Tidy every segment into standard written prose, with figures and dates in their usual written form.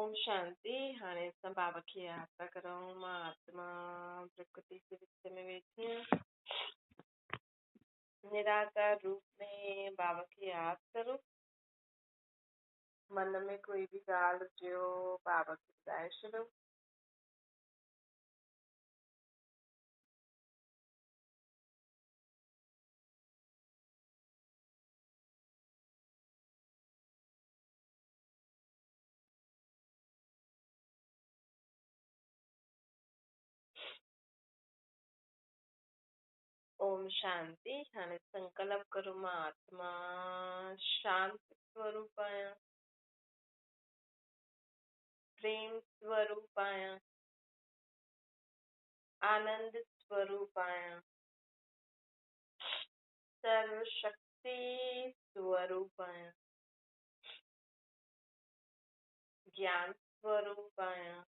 اوم شانتي. هاڻي اسان بابا کي ياد ٿا ڪرون. مان آتما پرڪرتي جي وچ ۾ ويٺي آهيان. نراڪار روپ ۾ بابا کي ياد ڪرو. من ۾ ڪوئي به ڳالهه هجيو بابا کي ٻڌائي ڇڏو. اوم شانتي. هاڻي سنڪلپ ڪرو مان آتما شانت سوروپ آهيان، پريم سوروپ آهيان، آنند سوروپ آهيان، سرو شڪتي سوروپ آهيان، گيان سوروپ آهيان.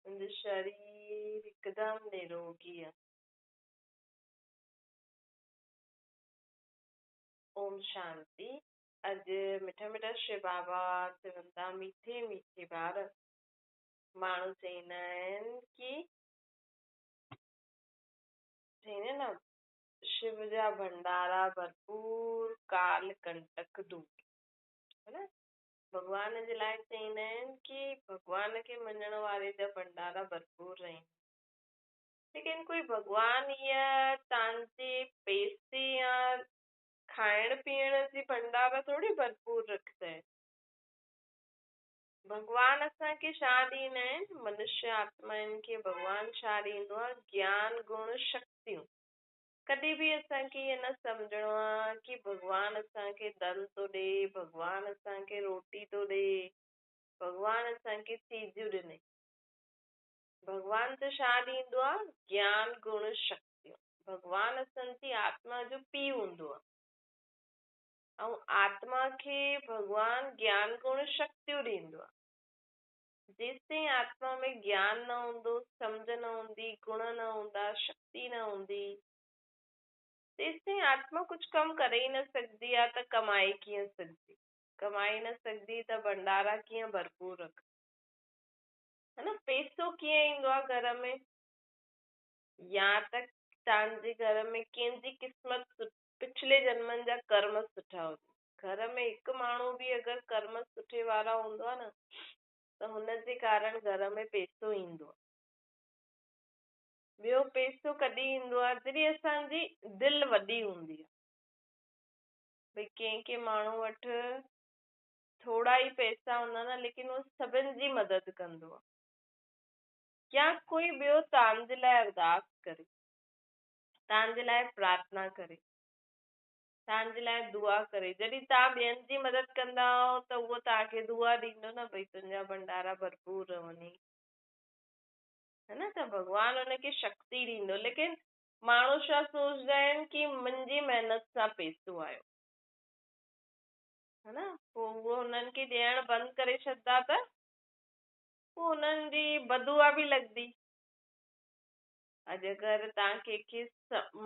منهنجو شرير هڪدم نروگي آهي. اوم شانتي. اڄ مٺا مٺا شو بابا چون ٿا ميٺي ميٺي ٻار. ماڻهو چوندا آهن ڪي چوندا آهن نه شو جا ڀنڊارا ڀرپور ڪال ڪنٽڪ دور، ها نه؟ ڀڳوان جي لاءِ چوندا آهن ڪي ڀڳوان کي مڃڻ واري جا ڀنڊارا ڀرپور رهن. ليڪن ڪوئي ڀڳوان ائين توهان جي پئسي يا کائڻ پيئڻ جي ڀنڊارا ٿوري ڀرپور رکندا آهن. ڀڳوان اسان کي ڇا ڏيندا آهن؟ منشيه آتمائن کي ڀڳوان ڇا ڏيندو آهي؟ گيان گڻ شڪتيون. ڪڏهن به اسان کي ائين نه سمجهڻو آهي ڪي ڀڳوان اسان کي ڌن ٿو ڏئي، ڀڳوان اسان کي روٽي ٿو ڏئي، ڀڳوان اسان کي چيزون ڏني. ڀڳوان ته ڇا ڏيندو آهي؟ گيان گڻ شڪتيون. ڀڳوان اسان جي آتما جو پيءُ هوندو آهي ۽ آتما کي ڀڳوان گيان گڻ شڪتيون ڏيندو آهي. جيستائين آتما ۾ گيان نه هوندو، سمجهه نه هوندي، گڻ نه هوندا، شڪتي نه هوندي، تيستائين آتما ڪجهه ڪم ڪري ئي نه سگهندي آهي ته ڪمائي ڪيئن سگهندي؟ ڪمائي نه سگهندي ته ڀنڊارا ڪيئن ڀرپور رک، ها نه؟ پئسو ڪيئن ايندو آهي گهر ۾؟ يا ته توهان جي گهر ۾ ڪنهن جي قسمت پڇلي جنمن جا ڪرم سٺا هجن. گهر ۾ هڪ ماڻهو به اگر ڪرم سٺي وارا هوندو آهي نه ته هن جي ڪارڻ گهر ۾ پئسو ايندو آهي. ٻيو پئسو ڪڏهن ايندو آهي؟ جڏهن اسان جي دل وڏي هوندي آهي. ڀئي ڪنهن ڪنهن ماڻهو وٽ ٿورا ئي پئسا هوندا نه، ليڪن اهو سڀني جي مدد ڪندو آهي. يا ڪوئي ٻيو توهان جي لاءِ ارداس ڪري، توهان جي لاءِ پرارٿنا ڪري، توهان جي لاءِ دعا ڪري. جڏهن توهان ٻين جي مدد ڪندؤ ته اهو توهان کي دعا ڏيندو نه، ڀئي تنهنجا ڀنڊارا ڀرپور رهن، ها نه؟ ته ڀڳوان هن کي شڪتي ڏيندو. ليڪن ماڻهو ڇا سوچندا آهن ڪي منهنجي محنت سان پئسو آيو، ها نه؟ پوءِ اهو هنن کي ڏيڻ بند ڪري ڇڏندا ته پوءِ هنن جي بدعا به لڳندي. اڄ اگر توهان ڪنهن کي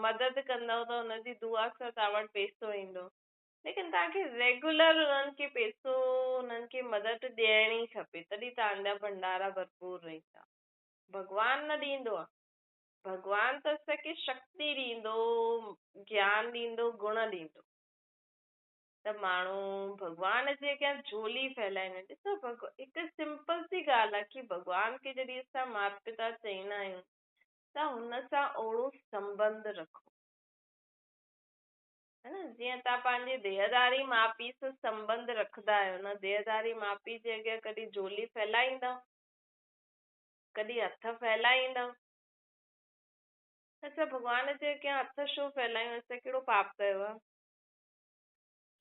مدد ڪندؤ ته هن جي دعا سان توهان وٽ پئسو ايندو، ليڪن توهان کي ريگيولر هنن کي پئسو، هنن کي مدد ڏيڻي کپي، تڏهن توهان جا ڀنڊارا ڀرپور رهندا. ڀڳوان نه ڏيندو آهي، ڀڳوان ته اسان کي شڪتي ڏيندو، گيان ڏيندو، گڻ ڏيندو. ته ماڻهو ڀڳوان جي اڳيان جهولي ڦهلائيندا آهن. ڏسو هڪ سمپل سي ڳالهه آهي ڪه ڀڳوان کي جڏهن اسان ماتا پتا چوندا آهيون ته هن سان اوهڙو سنٻنڌ رکو، ها نه؟ جيئن توهان پنهنجي ديهداري ماءُ پيءُ سان سنٻنڌ رکندا آهيو نه، ديهداري ماءُ پيءُ جي اڳيان ڪڏهن جهولي ڦهلائيندؤ، ڪڏهن هٿ ڦهلائيندؤ؟ اسان ڀڳوان جي اڳيان هٿ ڇو ڦهلايون؟ اسان ڪهڙو پاپ ڪيو آهي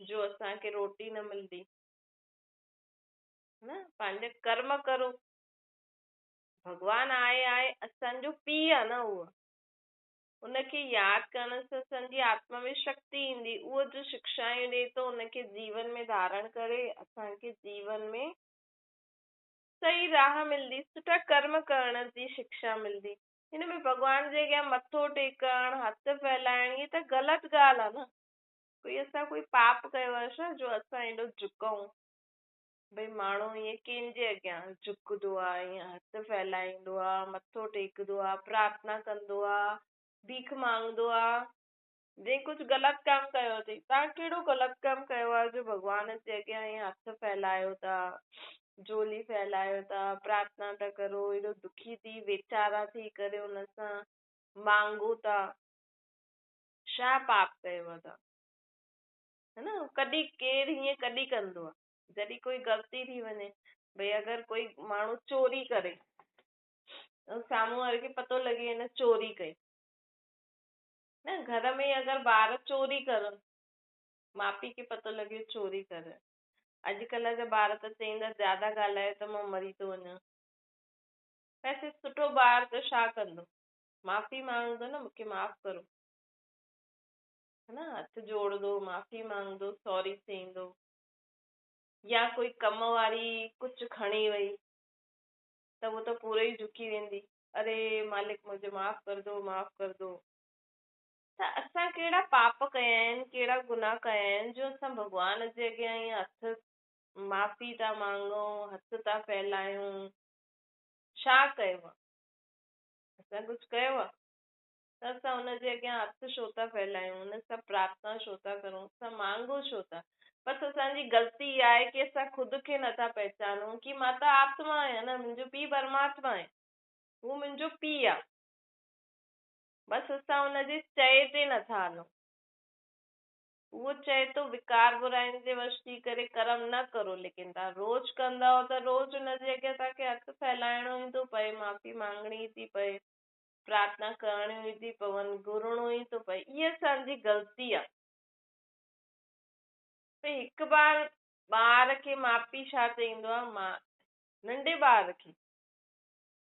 جو اسان کي روٽي نه ملندي؟ نه، پنهنجا ڪرم ڪرو. ڀڳوان آهي، آهي اسان جو پيءُ آهي نه، اهو هن کي ياد ڪرڻ سان اسان جي آتما ۾ شڪتي ايندي. اهو جو شڪشايون ڏئي ٿو هن کي جيون ۾ ڌارڻ ڪري اسان کي جيون ۾ صحيح راهه ملندي، سٺا ڪرم ڪرڻ جي شڪشا ملندي. هن ۾ ڀڳوان جي اڳيان مٿو ٽيڪڻ، هٿ ڦهلائڻ، اهي ته غلط ڳالهه آهي نه. ڪوئي اسان ڪوئي پاپ ڪيو آهي ڇا جو اسان ايڏو جهڪئون؟ ڀئي ماڻهو ائين ڪنهن جي اڳيان جهڪندو آهي، ائين هٿ ڦهلائيندو آهي، مٿو ٽيڪندو آهي، پرارٿنا ڪندو آهي، ڀيک مانگندو آهي. جنهن ڪجهه غلط ڪم ڪيو اٿئي، توهان ڪهڙو غلط ڪم ڪيو آهي جو ڀڳوان جي اڳيان ائين هٿ ڦهلايو ٿا، جهولي ڦهلايو ٿا، پرارٿنا ٿا ڪرو، ايڏو دکي ٿي ويچارا ٿي ڪري هن سان مانگو ٿا، ڇا پاپ ڪيو آهي توهان؟ هه نه؟ ڪڏهن ڪير هيئن ڪڏهن ڪندو آهي؟ جڏهن ڪوئي غلطي ٿي وڃي، ڀئي اگر ڪوئي ماڻهو چوري ڪري ۽ سامهون واري کي پتو لڳي هن چوري ڪئي، نه گهر ۾ اگر ٻار چوري ڪرن، ماءُ پيءُ کي پتو لڳي چوري ڪري، اڄڪلهه جا ٻار ته چئيندا زياده ڳالهايو ته مان مري ٿو وڃان. ويسي سٺو ٻار ته ڇا ڪندو؟ معافي مانگندو نه، مون کي معاف ڪرو، هه نه، هٿ جوڙندو، معافي مانگندو، سوري چئيندو. يا ڪوئي ڪم واري ڪجهه کڻي وئي ته اهو ته پورو ئي جهڪي ويندي، اري مالڪ منهنجو معاف ڪر دو، معاف ڪر دو. ته اسان ڪهڙا پاپ ڪيا آهن، ڪهڙا گناهه ڪيا آهن جو اسان ڀڳوان جي اڳيان ائين هٿ معافي ٿا مانگون، هٿ ٿا ڦهلايون؟ ڇا ڪيو آهي اسان؟ ڪجهه ڪيو آهي ته اسان هن جي اڳيان هٿ ڇو ٿا ڦهلايون، هن سان پرارٿنا ڇو ٿا ڪرون، اسان مانگون ڇو ٿا؟ بس اسان جي غلطي اها آهي ڪه اسان خود کي نٿا پهچانون ڪه مان ته آتما آهيان نه، منهنجو پيءُ پرماتما آهي، هو منهنجو پيءُ آهي. بس اسان هن جي چئي تي نٿا هلون. اهو چئي ٿو وڪار براين جي وش ٿي ڪري ڪرم نه ڪرو، ليڪن توهان روز ڪندؤ ته روز هن جي اڳيان توهان کي هٿ ڦهلائڻو ئي ٿو پئي، معافي مانگڻي ٿي پئي، پرارٿنا ڪرڻي ئي ٿي پون، گهرڻو ئي ٿو پئي. اها اسان جي غلطي آهي. ڀئي هڪ بار ٻار کي ماءُ پيءُ ڇا چئيندو آهي؟ مان ننڍي ٻار کي،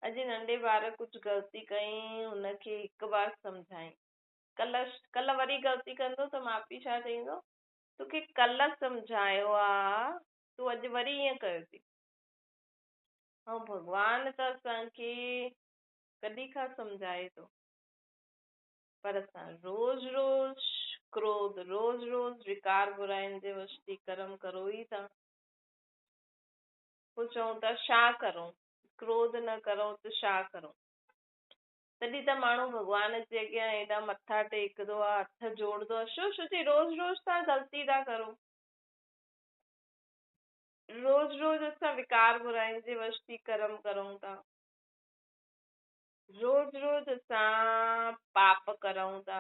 اڄ ننڍي ٻار ڪجهه غلطي ڪئي، هن کي هڪ بار سمجهائين، ڪلهه وري غلطي ڪندو ته ماءُ پيءُ ڇا چئيندو؟ توکي ڪلهه سمجهايو آهي، تون اڄ وري ائين ڪيو اٿئي. ۽ ڀڳوان ته اسان کي ڪڏهن کان سمجهائي ٿو، پر اسان روز روز ڪروڌ، روز روز وڪار براين جي وش ٿي ڪرم ڪرو ئي ٿا. پوءِ چئون ٿا ڇا ڪرون، ڪروڌ نه ڪرون ته ڇا ڪرون؟ تڏهن ته ماڻهو ڀڳوان جي اڳيان ايڏا مٿا ٽيڪندو آهي، هٿ جوڙندو آهي. ڇو؟ ڇو جي روز روز توهان غلطي ٿا ڪرو، روز روز اسان وڪار براين جي وش ٿي ڪرم ڪرون ٿا، روز روز اسان پاپ ڪرون ٿا.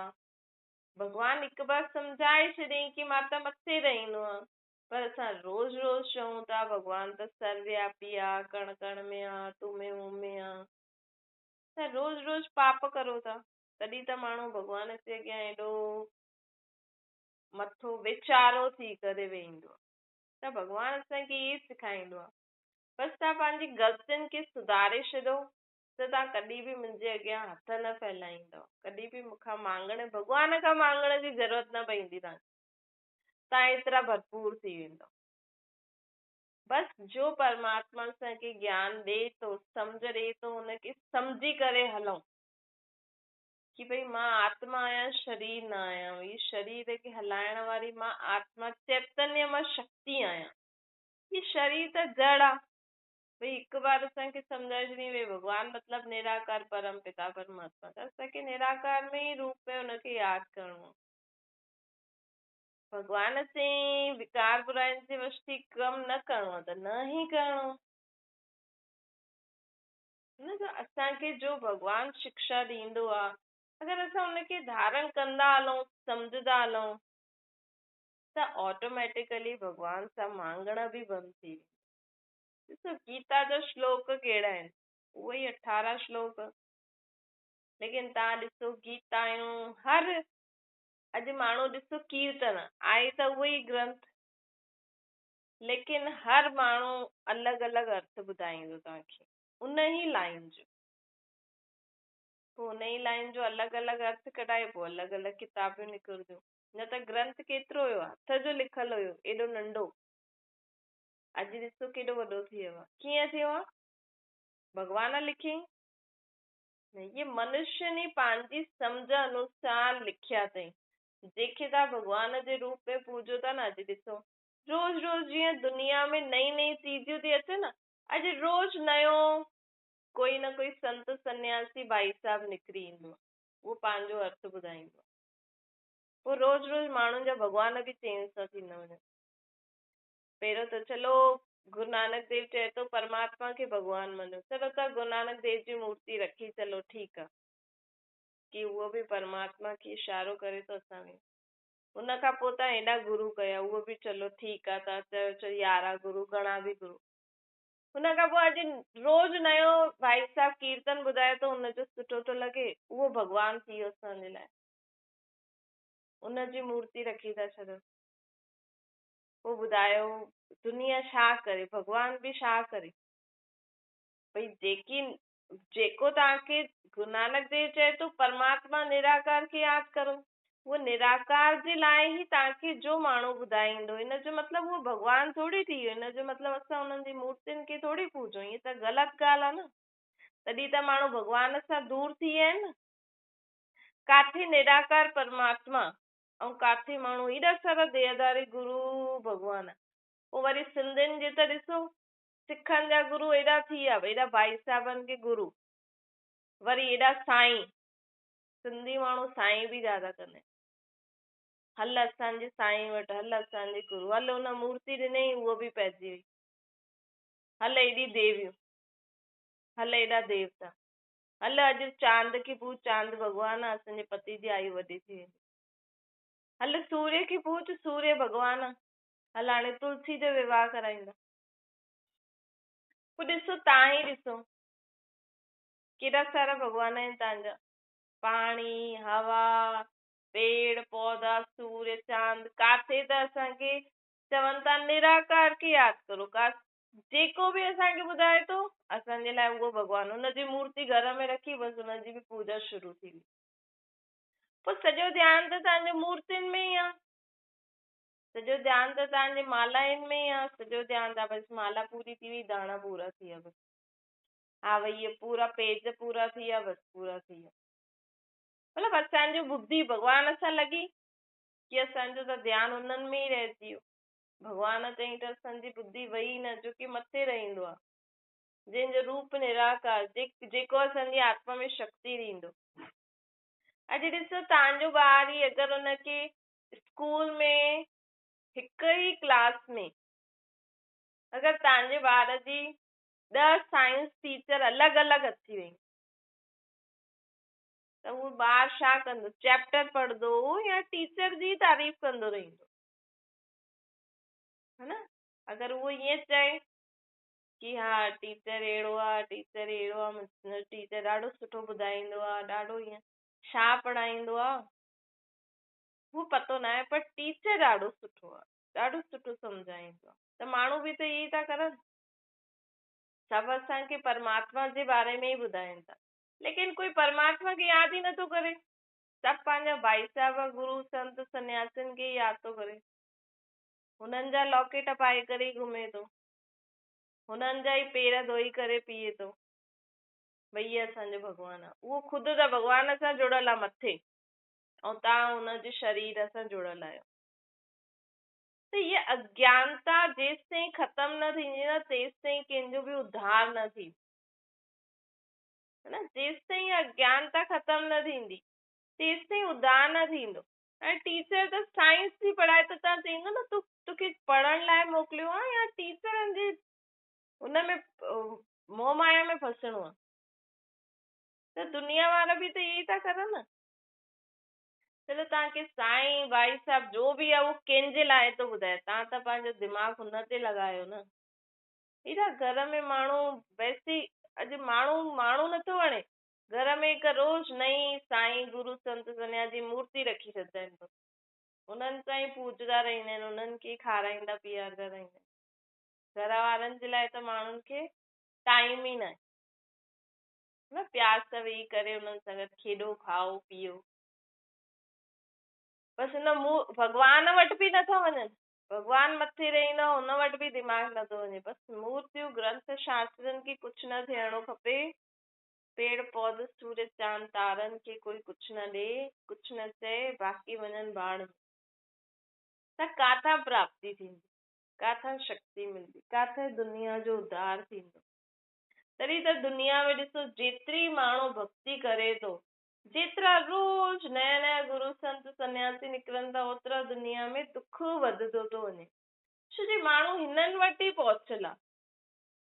ڀڳوان هڪ بار سمجهائي ڇڏيائين ڪه مان ته مٿي رهندو آهيان، پر اسان روز روز چئون ٿا ڀڳوان ته سروياپي آهي، ڪڻ ڪڻ ۾ آهي، تون ۾ مون ۾ آهي. اسان روز روز پاپ ڪرو ٿا، تڏهن ته ماڻهو ڀڳوان جي اڳيان ايڏو مٿو ويچارو ٿي ڪري ويهندو آهي. ته ڀڳوان اسان کي اهو سيکاريندو آهي، بس توهان پنهنجي غلطين کي سڌاري ڇڏو ته توهان ڪڏهن به منهنجي اڳيان هٿ نه ڦهلائيندؤ، ڪڏهن به مون کان مانگڻ، ڀڳوان کان مانگڻ جي ضرورت نه پوندي توهان کي، توهان ايترا ڀرپور ٿي ويندؤ. بس جو پرماتما اسان کي گيان ڏئي ٿو، سمجهه ڏئي ٿو، هن کي سمجهي ڪري هلون ڪه ڀئي مان آتما آهيان، شرير نه آهيان. هي شرير کي هلائڻ واري مان آتما چيتنيه مان شڪتي آهيان. هي شرير ته جڙ آهي. ڀئي هڪ بار اسان کي سمجهائي ڇڏي، ڀئي ڀڳوان مطلب نراڪار پرم پتا پرماتما، ته اسان کي نراڪار ۾ ئي روپ ۾ هن کي ياد ڪرڻو آهي. ڀڳوان چئي وڪار براين جي وش ٿي ڪم نه ڪرڻو آهي ته نه ئي ڪرڻو. نه ته اسان کي جو ڀڳوان شڪشا ڏيندو آهي، اگر اسان هن کي ڌارڻ ڪندا هلون، سمجهندا هلون ته آٽوميٽڪلي ڀڳوان سان مانگڻ به بند ٿي ويندو. ڏسو گيتا جا شلوڪ ڪهڙا آهن، اهي ئي 18 شلوڪ، ليڪن توهان ڏسو گيتايون هر اڄ ماڻهو ڏسو ڪيرتن آهي ته اهو ئي گرنٿ، ليڪن هر ماڻهو الڳ الڳ ارٿ ٻڌائيندو توهان کي ان ئي لائن جو. پوءِ ان ئي لائن جو الڳ الڳ ارٿ ڪڍائي پوءِ الڳ الڳ ڪتابون نڪرنديون. نه ته گرنٿ ڪيترو هيو، هٿ جو لکيل هيو، ايڏو ننڍو، اڄ ڏسو ڪيڏو وڏو ٿي ويو آهي. ڪيئن ٿيو آهي؟ ڀڳوان لکيائين؟ نه، اهي منشيه ني پنهنجي سمجهه انوسار لکيا اٿئي. جنهن کي توهان ڀڳوان جي روپ ۾ پوڄو ٿا نه، اڄ ڏسو रोज़ रोज़ जीअं दुनिया में नई नई चीज़ियूं थी अचनि न, अॼु रोज़ नयो कोई न कोई संत सन्यासी भाई साहिबु निकिरी ईंदो आहे, उहो पंहिंजो अर्थ ॿुधाईंदो आहे। पोइ रोज़ रोज़ माण्हुनि जा भॻवान बि चेंज था थींदा वञनि। पहिरियों त चलो गुरु नानक देव चए थो परमात्मा खे भॻवान मञो, चलो तव्हां गुरु नानक देव जी मूर्ति रखी चलो ठीकु आहे की उहो बि परमात्मा खे इशारो करे थो असां खे। उन खां पोइ तव्हां हेॾा गुरू कया, उहो बि चलो ठीकु आहे, तव्हां चयो चलो 11 गुरू, घणा बि गुरू। हुन खां पोइ अॼु रोज़ नयो भाई साहिबु कीर्तन ॿुधाए थो, हुनजो सुठो थो लॻे, उहो भॻवान थी वियो असांजे लाइ, उनजी मूर्ति रखी था छॾनि। पोइ ॿुधायो दुनिया छा करे, भॻवान बि छा करे? भई जेकी जेको तव्हांखे गुरु नानक देव चए थो परमात्मा निराकार खे यादि करो, उहो निराकार जे लाइ ई तव्हांखे जो माण्हू ॿुधाईंदो, इन जो मतिलबु उहो भॻवान थोरी थी वियो, इन जो मतिलबु असां हुननि जी मूर्तियुनि खे थोरी पूजूं, हीअ त ग़लति ॻाल्हि आहे न। तॾहिं त माण्हू भॻवान सां दूर थी विया आहिनि न। काथे निराकार परमात्मा ऐं काथे माण्हू एॾा सारा देहधारी गुरू भॻवान। पोइ वरी सिंधियुनि जे त ॾिसो, सिखनि जा गुरू एॾा थी विया, एॾा भाई साहिबनि खे गुरू, वरी एॾा साईं, सिंधी माण्हू साईं बि ज़्यादा कंदा आहिनि। हल असांजे साईं वटि, हल असांजे गुरू, हल हुन मूर्ति ॾिनई उहो बि पइजी वई, हल एॾी देवियूं, हल एॾा देवता, हल अॼु चांद खे पूज, चांद भॻवान आहे, असांजे पति जी आयु वॾी थी वेंदी, हल सूर्य खे पूज, सूर्य भॻवान आहे, हल हाणे तुलसी जो विवाह कराईंदा। पोइ ॾिसो तव्हां ई ॾिसो केॾा सारा भॻवान आहिनि तव्हांजा, पाणी, हवा, पेड़ पौधा, सूर्य, चांद। काथे त असांखे चवनि था निराकार खे यादि करो, का जेको बि असांखे ॿुधाए थो असांजे लाइ उहो भॻवान, हुनजी मूर्ति घर में रखी बसि हुनजी बि पूजा शुरू थी वई। पोइ सॼो ध्यानु त तव्हांजो मूर्तियुनि में ई आहे, सॼो ध्यानु त तव्हांजे मालाउनि में ई आहे, सॼो ध्यानु त बसि माला पूरी थी वई, दाणा पूरा थी विया, बसि हा भई इहे पूरा पेज पूरा थी विया, बसि पूरा थी विया। मतिलबु असांजो बुद्धि भॻवान सां लॻी की असांजो त ध्यानु हुननि में ई रहिजी वियो। भॻवान चई त असांजी बुद्धि वई न, जो की मथे रहंदो आहे, जंहिंजो रूप निराकार, जेको असांजी आत्मा में शक्ति ॾींदो। अॼु ॾिसो तव्हांजो ॿार ई अगरि हुनखे स्कूल में हिकु ई क्लास में अगरि तव्हांजे ॿार जी 10 साइंस टीचर अलॻि अलॻि अची वई त उहो ॿार छा कंदो? चैप्टर पढ़ंदो या टीचर जी तारीफ़ कंदो रहंदो, है न? अगरि उहो ईअं चए की हा टीचर अहिड़ो आहे, टीचर अहिड़ो आहे, टीचर ॾाढो सुठो ॿुधाईंदो आहे, ॾाढो ईअं छा पढ़ाईंदो आहे उहो पतो न आहे, पर टीचर ॾाढो सुठो आहे, ॾाढो सुठो सम्झाईंदो आहे, त माण्हू बि त इहे ई था करनि। सभु असांखे परमात्मा जे बारे में ई ॿुधाइनि था, लेकिन कोई परमात्मा खे यादि ई नथो करे। सभु पंहिंजा भाई साहिब, गुरू, संत, सन्यासियुनि खे ई यादि थो करे, हुननि जा लॉकेट पाए करे ई घुमे थो, हुननि जा ई पेर धोई करे पीए थो, भई इहे असांजो भॻवानु आहे। उहो ख़ुदि त भॻवान सां जुड़ियल आहे मथे, ऐं तव्हां हुनजे शरीर सां जुड़ियल आहियो। त इहा अज्ञानता जेसि ताईं ख़तमु न थींदी न, तेसि ताईं कंहिंजो बि उद्धार न थींदो, है न? जेसि ताईं अज्ञानता ख़तमु न थींदी तेसि ताईं उद्धार न थींदो। ऐं टीचर त साइंस थी पढ़ाए त तव्हां चईंदो न, तूं तोखे पढ़ण लाइ मोकिलियो आहे या टीचरनि जे हुन में मोह माया में फसणो आहे? त दुनिया वारा बि त इहे ई था करनि न। चलो तव्हांखे साईं भाई साहिबु जो बि आहे उहो कंहिंजे लाइ थो ॿुधाए, तव्हां त पंहिंजो दिमाग़ हुन ते लॻायो न। हेॾा घर में माण्हू वैसे अॼु माण्हू माण्हू नथो वणे, घर में हिकु रोज़ नई साईं गुरू संत सन्यास जी मूर्ति रखी छॾंदा आहिनि, हुननि सां ई पूजंदा रहंदा आहिनि, हुननि खे खाराईंदा पीआरंदा रहंदा आहिनि। घर वारनि जे लाइ त माण्हुनि खे टाइम ई न आहे न, प्यार सां वेही करे हुननि सां गॾु खेॾो, खाओ, पियो, बसि हुन भॻवान वटि बि नथा वञनि, भॻवान मथे रहंदो आहे हुन वटि बि दिमाग़ नथो वञे। बसि मूर्तियूं, ग्रंथ, शास्त्रनि खे कुझु न थियणो खपे, पेड़ पौध, सूर्य, चांद, तारनि खे कोई कुझु न ॾे, कुझु न चए, बाक़ी वञनि भाड़ में, त काथां प्राप्ति थींदी? ڪاٿان شڪتي ملندي؟ ڪاٿي دنيا جو اڌار ٿيندو؟ تڏهن ته دنيا ۾ ڏسو جيتري ماڻهو ڀڳتي ڪري ٿو، جيترا روز نيا نيا گرو سنت سنياسي نڪرن ٿا، اوترا دنيا ۾ دک وڌندو ٿو وڃي. ڇو جي ماڻهو هنن وٽ ئي پهچل آ،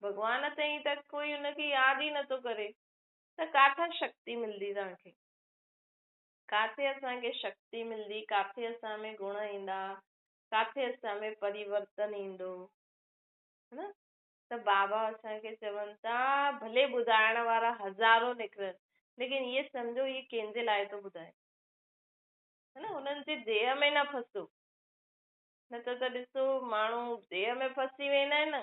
ڀڳوان تائين ته ڪوئي هن کي ياد ئي نٿو ڪري، ته ڪاٿان شڪتي ملندي توهان کي؟ ڪاٿي اسان کي شڪتي ملندي؟ ڪاٿي اسان ۾ گڻ ايندا؟ ڪاٿي اسان ۾ پريورتن ايندو؟ ها نه؟ ته بابا اسان کي چون ٿا ڀلي ٻڌائڻ وارا هزارون نڪرن، ليڪن اهي سمجهو اهي ڪنهن جي لاءِ ٿو ٻڌائي، ها نه؟ هنن جي ديهه ۾ نه ڦسو، نه ته ته ڏسو ماڻهو ديهه ۾ ڦسي ويندا آهن نه،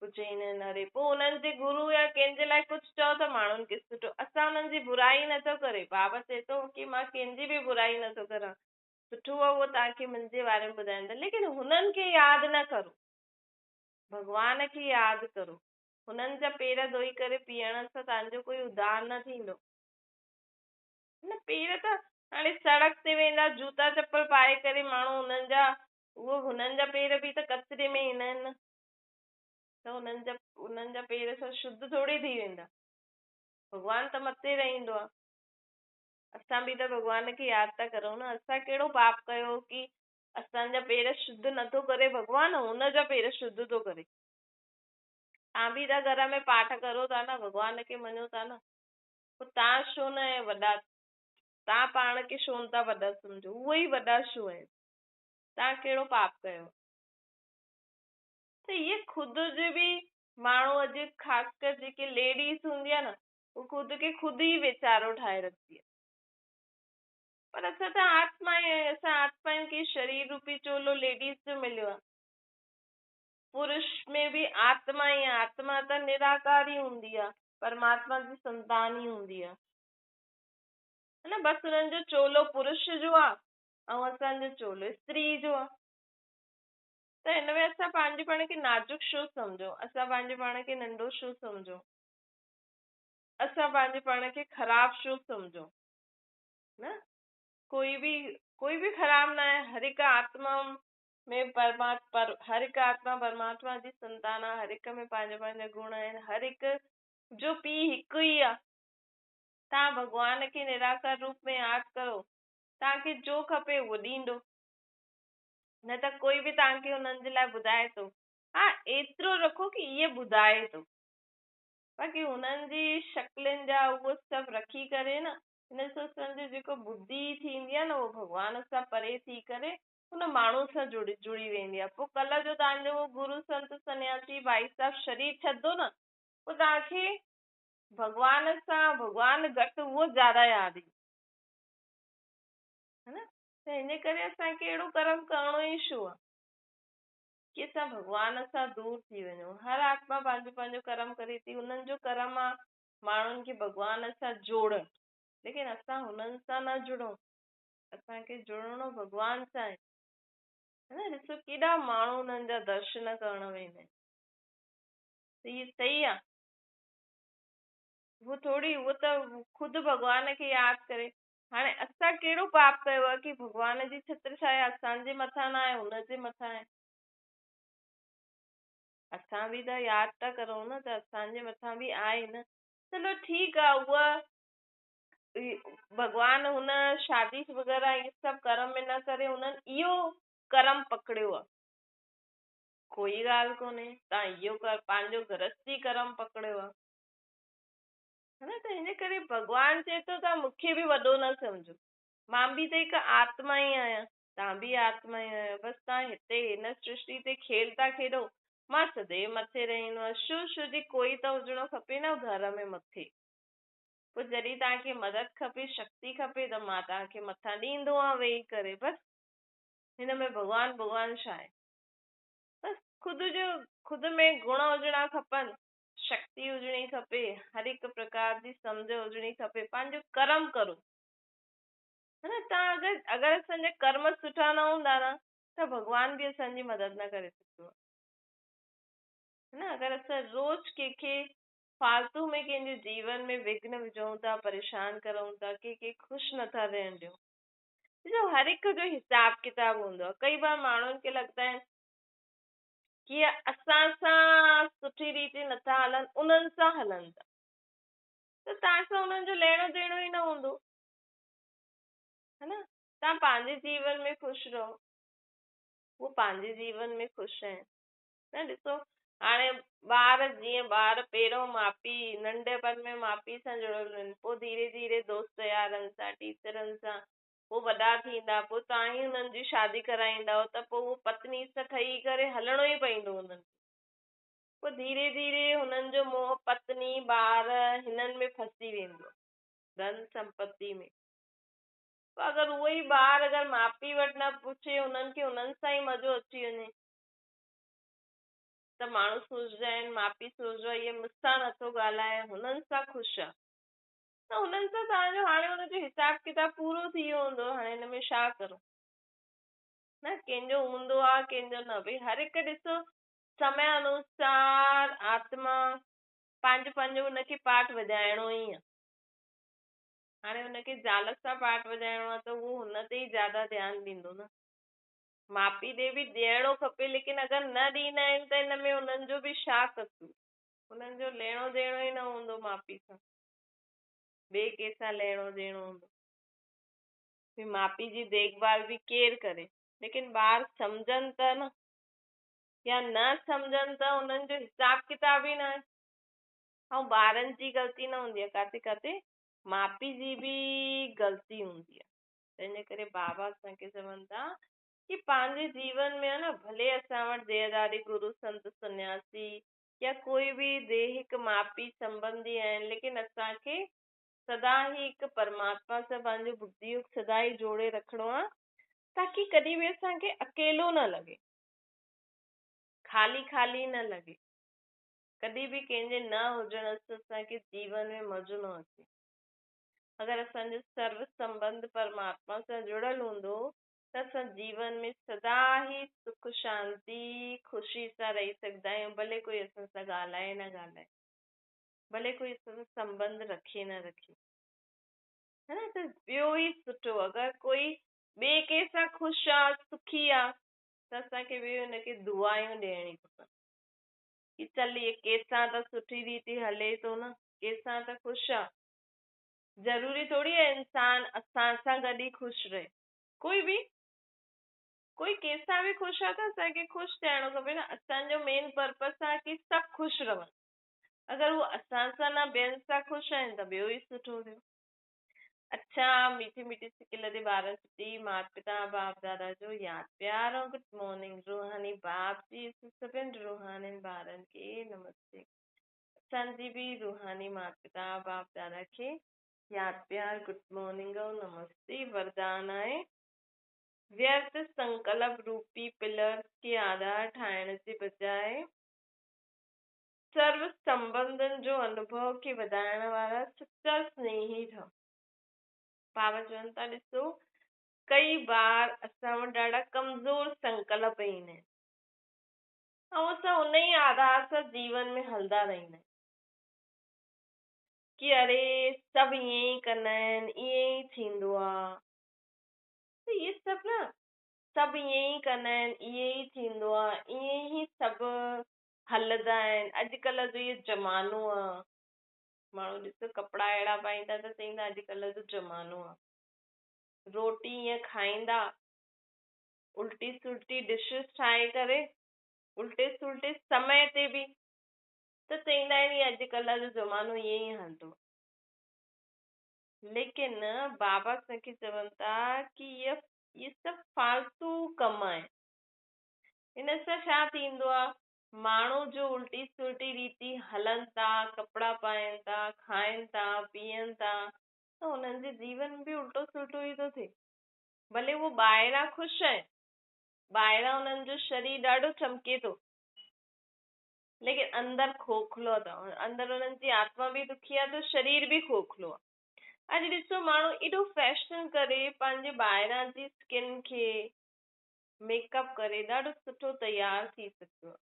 پوءِ چوندا آهن اري پوءِ هنن جي گرو يا ڪنهن جي لاءِ ڪجهه چئو ته ماڻهن کي سٺو. اسان هنن جي برائي نٿو ڪري، بابا چئي ٿو ڪه مان ڪنهن جي به برائي نٿو ڪران، سٺو آهي اهو توهان کي منهنجي باري ۾ ٻڌائين ٿا، ليڪن هنن کي ياد نه ڪرو، ڀڳوان کي ياد ڪرو. هنن جا پير ڌوئي ڪري پيئڻ سان توهان جو ڪوئي اڌار نه ٿيندو. نه پير ته هاڻي سڙڪ تي ويندا جوتا چپل پائي ڪري ماڻهو هنن جا، اهو هنن جا پير به ته ڪچري ۾ ايندا آهن نه، ته هنن جا پير سان شڌ ٿوري ٿي ويندا. ڀڳوان ته مٿي رهندو آهي، اسان به ته ڀڳوان کي ياد ٿا ڪرون نه. اسان ڪهڙو پاپ ڪيو ڪه اسان جا پير شڌ نٿو ڪري ڀڳوان، هن جا پير شڌ ٿو ڪري. توهان به ته گهر ۾ پاٺ ڪرو ٿا نه، ڀڳوان کي مڃو ٿا نه، پوءِ توهان ڇو نه وڏا، توهان پاڻ کي ڇو نه ٿا وڏا سمجهو؟ اهي ئي وڏا ڇو آهن؟ توهان ڪهڙو پاپ ڪيو؟ ته اهي خود جي به ماڻهو اڄ خاص ڪر جيڪي ليڊيز هوندي آهي نه، اهو خود کي خود ئي ويچارو ٺاهي رکندي آهي. پر اسان ته آتما آهيون، اسان آتما آهيون ڪه شرير روپي چولو ليڊيز جو مليو آهي. پرش ۾ به آتما ئي آهي، آتما ته نراڪار ئي هوندي آهي، پرماتما جي سنتان ئي هوندي آهي، ها نه؟ بس هنن جو چولو پرش جو آهي ۽ اسان جو چولو استري جو آهي. ته هن ۾ اسان پنهنجي پاڻ کي نازڪ ڇو سمجهون؟ اسان پنهنجي پاڻ کي ننڍو ڇو سمجهون؟ اسان پنهنجي پاڻ کي خراب ڇو سمجهون؟ نه، ڪوئي به خراب نه آهي. هر هڪ آتما ۾ پرماتما، هر هڪ آتما پرماتما جي سنتان آهي، هر هڪ ۾ پنهنجا پنهنجا گڻ آهن، هر هڪ جو پيءُ هڪ ئي آهي. توهان ڀڳوان کي نراڪار روپ ۾ ياد ڪرو، توهان کي جو کپي اهو ڏيندو، نه ته ڪوئي به توهان کي هنن جي لاءِ ٻڌائي ٿو، ها ايترو رکو ڪه اهي ٻڌائي ٿو، باقي هنن جي شڪلين جا اهو سڀ رکي ڪري نه، هن سان اسان جو جيڪو ٻڌي ٿيندي آهي نه، اهو ڀڳوان سان پري ٿي ڪري هن ماڻهو سان جڙي ويندي آهي. پوءِ ڪلهه جو توهان جو اهو گرو سنت سنياسي ڀائي صاحب شرير ڇڏندو نه، پوءِ توهان کي ڀڳوان سان ڀڳوان گهٽ اهو زياده ياد ايندو، ها نه؟ ته هن ڪري اسان کي اهڙو ڪرم ڪرڻو ئي ڇو آهي ڪه اسان ڀڳوان سان دور ٿي وڃون؟ هر آتما پنهنجو پنهنجو ڪرم ڪري ٿي، هنن جو ڪرم آهي ماڻهن کي ڀڳوان سان جوڙڻ، ليڪن اسان هنن سان نه جڙون، اسان کي جڙڻو ڀڳوان سان آهي، ها نه؟ ڏسو ڪيڏا ماڻهو هنن جا درشن ڪرڻ ويندا آهن، ته اهو صحيح آهي؟ اهو ٿوري، اهو ته خود ڀڳوان کي ياد ڪري. هاڻي اسان ڪهڙو پاپ ڪيو آهي ڪه ڀڳوان جي ڇتر ڇايا اسان جي مٿان نه آهي، هن جي مٿان آهي؟ اسان به ته ياد ٿا ڪرون نه، ته اسان جي مٿان به آهي نه. چلو ٺيڪ آهي، اها ڀڳوان هن شادي وغيره اهي سڀ ڪرم ۾ نه ڪري، هنن اهو ڪرم پڪڙيو آهي، ڪوئي ڳالهه ڪونهي، توهان اهو پنهنجو گرهستي ڪرم پڪڙيو آهي، ها نه؟ ته هن ڪري ڀڳوان چئي ٿو توهان مون کي به وڏو نه سمجهو، مان به ته هڪ آتما ئي آهيان، توهان به آتما ئي آهيو، بس توهان هتي هن سرشٽي تي کيل ٿا کيڏو، مان سديو مٿي رهندو آهيان. شو شو جي ڪوئي ته هجڻو کپي نه گهر ۾ مٿي، پوءِ جڏهن توهان کي مدد کپي، شڪتي کپي، ته مان توهان کي مٿان ڏيندو آهيان ويهي ڪري. بس هن ۾ ڀڳوان ڀڳوان ڇا آهي؟ بس خود ۾ گڻ هجڻا کپن، شڪتي هجڻي کپي، هر هڪ پرڪار جي سمجهه هجڻي کپي، پنهنجو ڪرم ڪرو، ها نه؟ توهان اگر اسان جا ڪرم سٺا نه هوندا نه، ته ڀڳوان به اسان جي مدد نه ڪري سگهندو آهي، ها نه؟ اگر اسان روز ڪنهن کي فالتو ۾ ڪنهن جي جيون ۾ وگهن وجهون ٿا، پريشان ڪرون ٿا، ڪنهن کي خوش نٿا رهڻ ڏيون، ڏسو هر هڪ جو حساب ڪتاب هوندو آهي. ڪئي بار ماڻهن کي لڳندا آهن ڪي اسان سان سٺي ريت نٿا هلن، انهن سان هلن ٿا، ته توهان سان انهن جو ليڻو ڏيڻو ئي نه هوندو، ها نه؟ توهان پنهنجي جيون ۾ خوش رهو، هو پنهنجي جيون ۾ خوش آهن. نه ڏسو هاڻي ٻار، جيئن ٻار پهريون ماءُ پيءُ ننڍپڻ ۾ ماءُ پيءُ سان جڙيل آهن، پوءِ ڌيري ڌيري دوست يارن سان، ٽيچرن سان، پوءِ وڏا ٿيندا، پوءِ توهان ئي هنن جي شادي ڪرائيندؤ ته پوءِ اهو پتني سان ٺهي ڪري هلڻو ئي پوندو هنن کي. پوءِ ڌيري ڌيري هنن جو موهه پتني، ٻار هنن ۾ ڦسي ويندو، ڌن سمپتي ۾. پوءِ اگر اهو ئي ٻار اگر ماءُ پيءُ وٽ نه پڇي، هنن کي هنن سان ئي مزو اچي وڃي، ته ماڻهو سوچندا آهن، ماءُ پيءُ سوچندو آهي اهي مون سان نٿو ڳالهائي، هنن سان خوش آهي، ته هنن سان توهان جو هاڻي هن جو حساب ڪتاب پورو ٿي ويو هوندو. هاڻي هن ۾ ڇا ڪرون؟ نه ڪنهن جو هوندو آهي، ڪنهن جو نه. ڀئي هر هڪ ڏسو سمي انوسار آتما پنهنجو پنهنجو هن کي پاٺ وڄائڻو ئي آهي. هاڻي هن کي زال سان پاٺ وڄائڻو آهي ته اهو هن تي ئي زياده ڌيان ڏيندو نه. ماءُ پيءُ ڏي به ڏيڻو کپي، ليڪن اگر نه ڏيندا آهن ته هن ۾ هنن جو به ڇا قصور؟ هنن جو ليڻو ڏيڻو ئي نه هوندو ماءُ پيءُ سان، ٻئي ڪنهن سان ليڻو ڏيڻو هوندو. ماءُ پيءُ جي ديک ڀال به ڪير ڪري؟ ليڪن ٻار سمجهن ته نه، يا نه سمجهن ته هنن جو حساب ڪتاب ئي نه آهي. ۽ ٻارن جي غلطي نه هوندي آهي، ڪاٿي ڪاٿي ماءُ پيءُ جي به غلطي هوندي آهي. تنهن جي ڪري بابا اسان کي چون ٿا ڪه پنهنجي جيون ۾ آهي نه، ڀلي اسان وٽ ديهداري گرو، سنت، سنياسي يا ڪوئي به ديهڪ ماءُ پيءُ سنٻنڌي آهن، ليڪن اسان کي سدا ئي هڪ پرماتما سان پنهنجو ٻڌي يوگ سدا ئي جوڙي رکڻو آهي، تاڪه ڪڏهن به اسان کي اڪيلو نه لڳي، خالي خالي نه لڳي، ڪڏهن به ڪنهن جي نه هجڻ سان اسان کي جيون ۾ مزو نه اچي. اگر اسان جو سرو سنٻنڌ پرماتما سان جڙيل هوندو ته اسان جيون ۾ سدا ئي سک، شانتي، خوشي سان رهي سگهندا آهيون، ڀلي ڪوئي اسان سان ڳالهائي نه ڳالهائي، ڀلي ڪوئي اسان سان سنٻنڌ رکي نه رکي، ها نه؟ ته ٻيو ئي سٺو، اگر ڪوئي ٻئي ڪنهن سان خوش آهي، سکي آهي، ته اسان کي به هن کي دعايون ڏيڻي کپن ڪه چل اهي ڪنهن سان ته سٺي ريتي هلي ٿو نه، ڪنهن سان ته خوش آهي. ضروري ٿوري آهي انسان اسان سان گڏ ئي خوش رهي، ڪوئي به ڪوئي ڪنهن سان به خوش آهي ته اسان کي خوش ٿيڻو کپي نه. اسان جو مين پرپس آهي ڪه سڀ خوش رهن. اگر هو اسان سان نه ٻين سان خوش آهن ته ٻيو ئي سٺو ٿيو. اڇا، ميٺي ميٺي سڪل the ٻارن جي مات پتا باپ دادا جو ياد پيار ۽ گڊ مارننگ. روحاني باپ جي سڀن روحاني ٻارن کي نمستي. اسان جي به روحاني مات پتا باپ دادا کي ياد پيار، گڊ مارننگ ۽ نمستي. وردان آهي ويرٿ سنڪلپ روپي پلرز کي آڌار ٺاهڻ جي بجاءِ سرو سنٻنڌن جو انوڀو کي وڌائڻ وارا سچا سنيهي ٺهو. بابا چون ٿا ڏسو ڪئي بار اسان وٽ ڏاڍا ڪمزور سنڪلپ ايندا آهن ۽ اسان ان ئي آڌار سان جيون ۾ هلندا رهندا آهيون ڪه اري سڀ ائين ئي ڪندا آهن، ائين ئي ٿيندو آهي. ته اهي سڀ نه سڀ ائين ئي ڪندا آهن، ائين ئي ٿيندو آهي، ائين ئي سڀ هلندا آهن، اڄڪلهه جو اهو زمانو آهي. ماڻهو ڏسو ڪپڙا اهڙا پائيندا ته چئيندا اڄڪلهه جو زمانو آهي. روٽي ائين کائيندا، الٽي سلٽي ڊشز ٺاهي ڪري، الٽي سلٽي سمي تي به ته چئيندا آهن اهي اڄڪلهه جو زمانو ائين ئي هلندو. ليڪن بابا اسان کي چون ٿا ڪه اهي سڀ فالتو ڪم آهن. ان سان ڇا ٿيندو آهي، ماڻهو جو الٽي سلٽي ريتي هلن ٿا، ڪپڙا پائين ٿا، کائين ٿا، پيئن ٿا، ته هنن جي جيون به الٽو سلٽو ئي ٿو ٿئي. ڀلي اهو ٻاهران خوش آهن، ٻاهران هنن جو شرير ڏاڍو چمڪي ٿو، ليڪن اندر کوکلو اٿو، اندر هنن جي آتما به دکي آهي ته شرير به کوکلو آهي. اڄ ڏسو ماڻهو ايڏو فيشن ڪري پنهنجي ٻاهران جي اسڪن کي ميڪ اپ ڪري ڏاڍو سٺو تيار ٿي سگهندو آهي،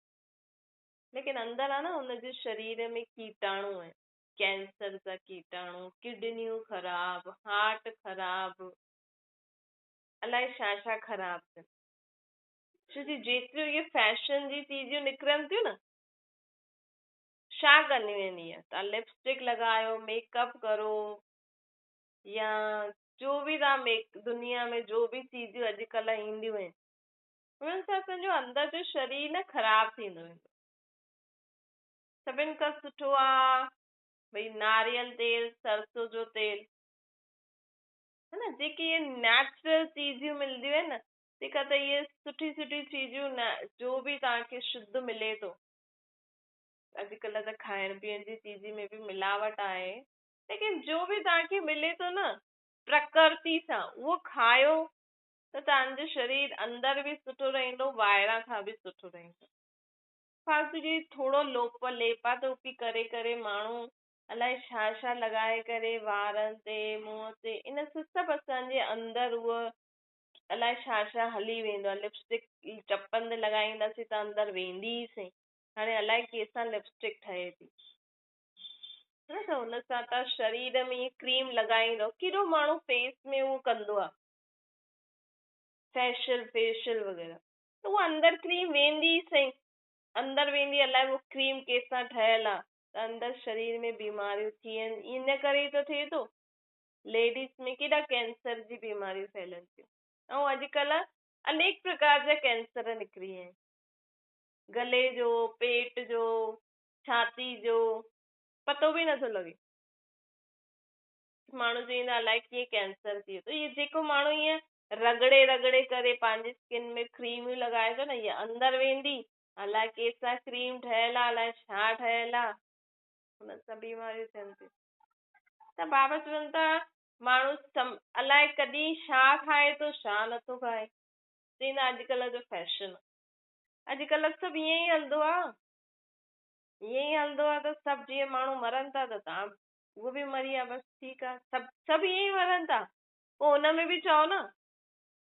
ليڪن اندر آهي نه هن جي شرير ۾ ڪيٽاڻو آهن، ڪينسر جا ڪيٽاڻو، ڪڊنيون خراب، هارٽ خراب، الائي ڇا ڇا خراب اٿن. ڇو جي جيتريون اهي فيشن جي چيزيون نڪرن ٿيون نه، ڇا ڪنديون آهن اهي؟ توهان لپ اسٽڪ لڳايو، ميڪ اپ ڪرو يا جو به توهان ميڪ دنيا ۾ جو به چيزيون اڄڪلهه اينديون آهن، انهن سان اسان جو اندر جو شرير نه خراب ٿيندو ويندو. سڀن کان سٺو آ ڀئي ناريل تيل، سرسو جو تيل، ها نه، جيڪي اهي نيچرل چيزيون ملنديون آهن نه، تنهن کان ته اهي سٺي سٺي چيزيون نه، جو به توهان کي شڌ ملي ٿو. اڄڪلهه ته کائڻ پيئڻ جي چيزي ۾ به ملاوٽ آهي، ليڪن جو به توهان کي ملي ٿو نه پرڪرتي سان، اهو کايو ته توهان جو شرير اندر به سٺو رهندو، ٻاهران کان به سٺو رهندو. فالتو جي ٿورو لوپ ليپا ٽوپي ڪري ڪري ماڻهو الائي ڇا ڇا لڳائي ڪري وارن تي منهن تي، ان سان سڀ اسان جي اندر اهو الائي ڇا ڇا هلي ويندو آهي. لپسٽڪ چپن تي لڳائينداسين ته اندر ويندي ئي سهي. هاڻي الائي ڪنهن سان لپسٽڪ ٺهي ٿي نه، ته ان سان ته شرير ۾ ائين ڪريم لڳائيندو، ڪيڏو ماڻهو فيس ۾ اهو ڪندو آهي فيشل فيشل وغيره، ته اها اندر ڪريم ويندي ئي سهي، اندر ويندي الائي اهو ڪريم ڪنهن سان ٺهيل آهي، ته اندر شرير ۾ بيماريون ٿين. ان ڪري ئي ته ٿئي ٿو. ليڊيز ۾ ڪيڏا ڪينسر جي بيماريون ڦهلن ٿيون ۽ اڄڪلهه انيڪ پرڪار جا ڪينسر نڪري آيا آهن، گلي جو، پيٽ جو، ڇاتي جو، پتو به نٿو لڳي. ماڻهو چوندا الائي ڪيئن ڪينسر ٿي ويو. ته اهي جيڪو ماڻهو ائين رڳڙي رڳڙي ڪري پنهنجي اسڪن ۾ ڪريميون لڳائي ٿو نه، اها اندر ويندي، الائي ڪنهن سان ڪريم ٺهيل آ، الائي ڇا ٺهيل آ، ان سان بيماريون ٿين ٿيون. ته بابا چون ٿا ماڻهو الائي ڪڏهن ڇا کائي ٿو ڇا نٿو کائي. چئيندا اڄڪلهه جو فيشن آ، اڄڪلهه سڀ ائين ئي هلندو آ، ائين ئي هلندو آ ته سڀ جيئن ماڻهو مرن ٿا ته تان اهو به مري ويا بس ٺيڪ آ، سڀ ائين ئي مرن ٿا. پوء ان ۾ به چئو نه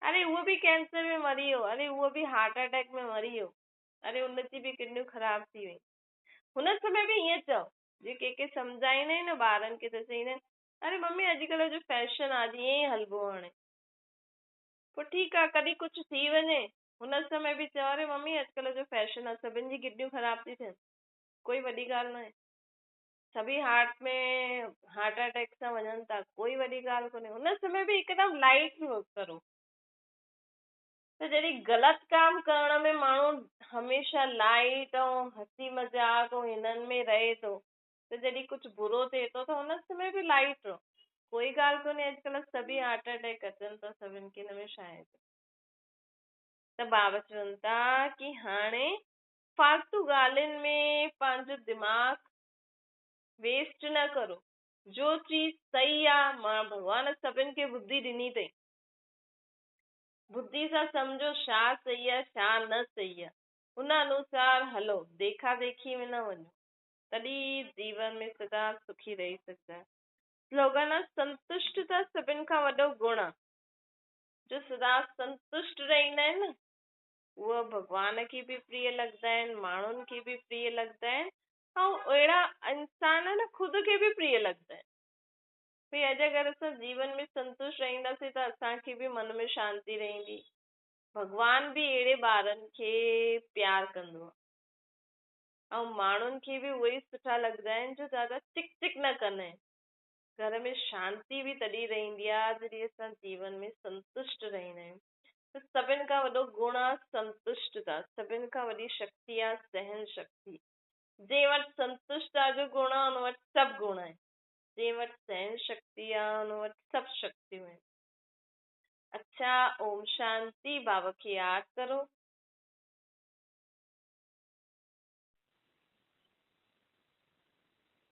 اري اهو به ڪينسر ۾ مري ويو، اري اهو به هارٽ اٽيڪ ۾ مري ويو، اري ان جي به ڪڊنيون خراب ٿي ويون. هن سمي به ائين چئو، جي ڪنهن کي سمجهائيندا آهن نه ٻارن کي ته چئيندا آهن اري ممي اڄڪلهه جو فيشن آ، اڄ ائين ئي هلبو آ هاڻي. پوء ٺيڪ آ، ڪڏهن ڪجهه ٿي وڃي هن سمي به چئو اري ممي اڄڪلهه جو فيشن آ، سڀن جي ڪڊنيون خراب ٿي ٿين، ڪوئي وڏي ڳالهه ناهي، سڀئي هارٽ ۾ هارٽ اٽيڪ سان وڃن ٿا، ڪوئي وڏي ڳالهه ڪونهي. هن سمي به هڪدم لائيٽ ڪرو. ته جڏهن غلط ڪام ڪرڻ ۾ ماڻهو هميشه لائيٽ ۽ هسي مذاق ۽ هنن ۾ رهي ٿو، ته جڏهن ڪجهه برو ٿئي ٿو ته هن سمي به لائيٽ رهو، ڪوئي ڳالهه ڪونهي. اڄڪلهه سڀئي هارٽ اٽيڪ اچن ٿا سڀن کي، هن ۾ ڇا آهي؟ ته بابا چون ٿا ڪي هاڻي فالتو ڳالهين ۾ پنهنجو دماغ ويسٽ نه ڪرو. جو چيز صحيح آ، مان ڀڳوان سڀن کي ٻڌي ڏني اٿئي، ٻڌي سان سمجهو ڇا صحيح آ ڇا نه صحيح آ، ان انوسار هلو، ديکا ديکي ۾ نه وڃو، تڏهن جيون ۾ سدا سکي رهي سگهندا. سلوگن آ سنتشٽتا سڀن کان وڏو گڻ آ، جو سدا سنتشٽ رهندا آهن نه اهي ڀڳوان کي به پريه لڳندا آهن، ماڻهن کي به پريه لڳندا آهن ۽ اهڙا انسان نه خود کي به پريه لڳندا آهن. ڀئي اڄ اگر اسان جيون ۾ سنتشٽ رهنداسين ته اسان کي به من ۾ شانتي رهندي. ڀڳوان به اهڙي ٻارن کي پيار ڪندو آهي ۽ ماڻهن کي به اهي ئي سٺا لڳندا آهن جو زياده چڪ چڪ نه ڪندا آهن. گهر ۾ شانتي به تڏهن رهندي آهي جڏهن اسان جيون ۾ سنتشٽ رهندا آهيون. ته سڀن کان وڏو گڻ آهي سنتشٽتا، سڀن کان وڏي شڪتي آهي سهن شڪتي. جنهن وٽ سنتشٽتا جو گڻ آهي ان وٽ سڀ گڻ آهن، جنهن وٽ سهن شڪتي آهي ان وٽ سڀ شڪتيون آهن. اڇا اوم شانتي. بابا کي ياد ڪرو.